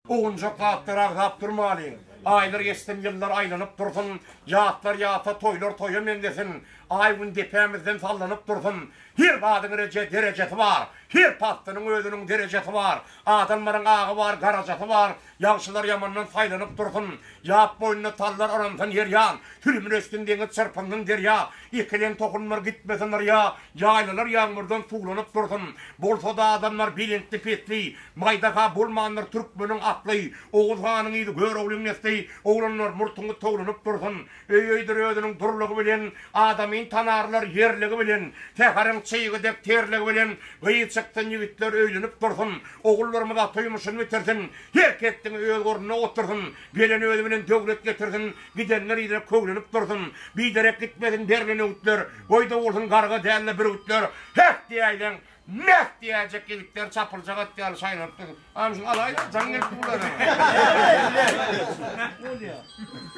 Owunjak zatlar agzap durmalyň. Aýlar geçsin, ýyllar aýlanyp dursun, Ýatlar ýasa, toýlar toýa meňzesin, Aý-gün depämizden sallanyp dursun. Her zadyň reje, derejesi bar, Her paslynyň özüniň derejesi bar. Adamlaryň agy bar, garajasy bar, Ýagşylar ýamandan saýlanyp dursun. Ýap boýunda tallar yransyn her ýan, Sürümini etsin deňiz, çyrpynsyn derýa. Ekilen tohumlar gitmesin yrýa, Ýaýlalar ýagmyrdan suwlanyp dursun. Bolsa-da adamlar belentli-pesli, Maýda-ha bolmandyr türkmeniň asly, Oguz hanyň yzy Göroglyň nesli, Oglanlar murtuňyz towlanyp dursun. Öý-öýdür özüniň durlugy bilen, Adamyn tanarlar ýerligi bilen, Säheriň çygy dek terligi bilen, Gyz çyksyn ýigitler öýlenip dursun. Ogullarymyz ata ýumuşyny bitirsin, Her kes diňe öz ornunda otursyn. Gelen özi bilen döwlet getirsin, Gidenler yzyna köwlenip dursun. Biderek gitmesin berlen öwütler, Goý-da bolsun garga däl-de bürgütler. Heh diýäýseň, Meh diýäýjek ýigitler çapyljak at ýaly şaýlanyp dursun. Agam şuny alaýda, jaň gelip dur ana.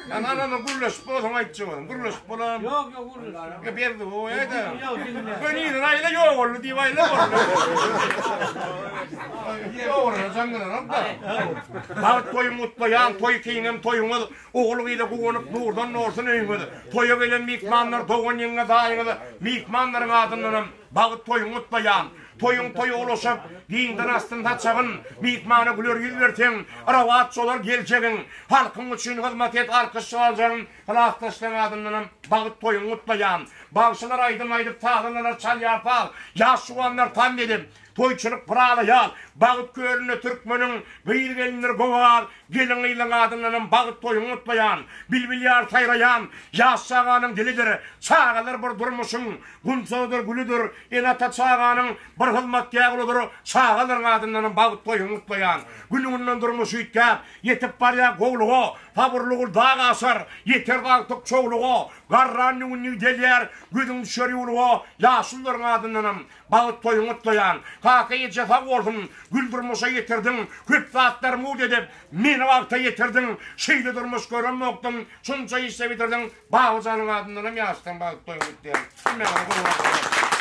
Ýa anana gürleşip bolsaň aýtjak bolsam, gürleşip bolam. Ýok, ýok, gürleşip. Ýa berdi goýaýda. Göni yzyna aýla ýok boldy diýip aýla boldy. Ýok, jaň gelenok-da. Bagt toýuň gutlaýan, toý kiňem toýuňyz, Ogul-gyza guwanyp nurdan dolsun öýüňiz. Toýa gelen myhmanlar dogan ýeňňe daýyňyz, myhmanlaryň adyndanam Bagt toýuňy gutlaýan. Toýuň toýa ulaşyp, giňden açsyn saçagyn, Myhmana güler ýüz berseň, rowaç bolar geljegiň. Halkyň üçin hyzmat et, alkyş aljagyň, Klasdaşlaň adyndanam bagt toýuňy gutlaýan. Bagşylar aýdym aýdyp, sazandalar çalýar saz, Ýaş juwanlar tans edip, toýçulyk pyralaýar. Bagt kölünde türkmeniň gyz-gelinleri gowar, Gelin-gyzlaň adyndanam bagt toýuňy gutlaýan. Bilbil ýaly saýraýan, ýaş çaganyň dilidir. Çagalar bir durmuşyň Gunçadyr, gülüdir, ene-ata çaganyň bir hyzmatgär uludyr, çagalaryň adyndanam bagt toýuňy gutlaýan. Gün-günden durmuş üýtgäp, ýetip barýar gowluga, sabyrly gul dag aşar, ýeter agtyk çowluga, garran nüwün ýigdelýär, gözüň düşer ýuwluga, ýaşulularyň adyndanam bagt toýuňy gutlaýan. Kaka eje sag bolsun, gül durmuşa ýetirdiň, köp zatlar mugt edip, meni bagta ýetirdiň, şeýle durmuş göremokdym, şunça işde bitirdiň, Babajanyň adyndanam ýaşdan bagt toýuň gutlaýan. Hemmäňize gurban bolaryn.